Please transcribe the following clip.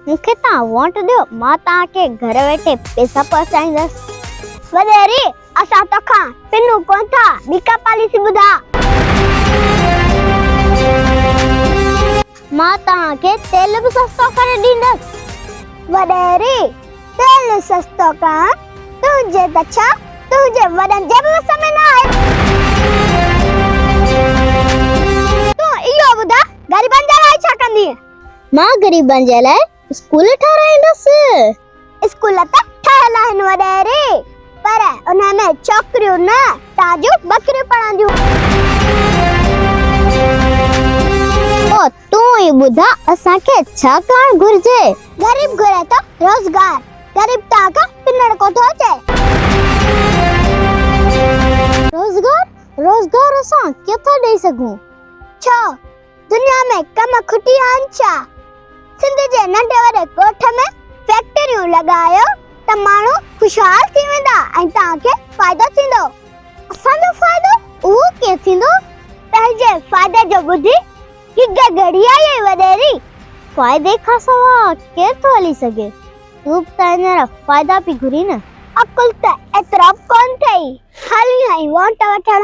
مون کي توهان ووٽ ڏيو، مان توهان کي گهر ويٺي پئسا پهچائيندس. وڏيري، اسان توکان پنون ڪونه ٿا، ٻي ڪا پاليسي ٻڌاء. مان توهان کي تيل به سستو ڪري ڏيندس. وڏيري، تيل سستو ڪرڻ تنهنجي ته ڇا تنهنجي وڏن جي به وس ۾ نه آهي. تون اهو ٻڌاء غريبن جي لاء ڇا ڪندينء؟ مان غريبن جي لاء اسڪول ٺهرائيندس. اسڪول ته ٺهيل آهن وڏيري، پر انهن ۾ ڇوڪريون نه توهان جون ٻڪريون پڙهنديون. پوء تون ئي ٻڌاء اسان کي ڇا ڪرڻ گهرجي؟ غريب گهري ٿو روزگار، غريب توهان کان پنڻ ڪو ٿو اچي. روزگار؟ روزگار اسان ڪيئن ٿا ڏئي سگهون؟ ڇو؟ دنيا ۾ ڪم کٽي آهن ڇا؟ سنڌ جي ننڍي وڏي ڳوٺ ۾ فيڪٽريون لڳايو ته ماڻهو خوشحال ٿي ويندا ۽ توهان کي فائدو ٿيندو. اسان جو فائدو؟ اهو ڪيئن ٿيندو؟ پنهنجي فائدي جو ٻڌي گگ گهڙي آئي اي وڏيري. فائدي کان سوا ڪير ٿو هلي سگهي؟ تون به ته هينئر فائدا پئي گهرين نه. عقل ته ايترو به ڪونه ٿئي. هلين هئين وونٽ وٺڻ.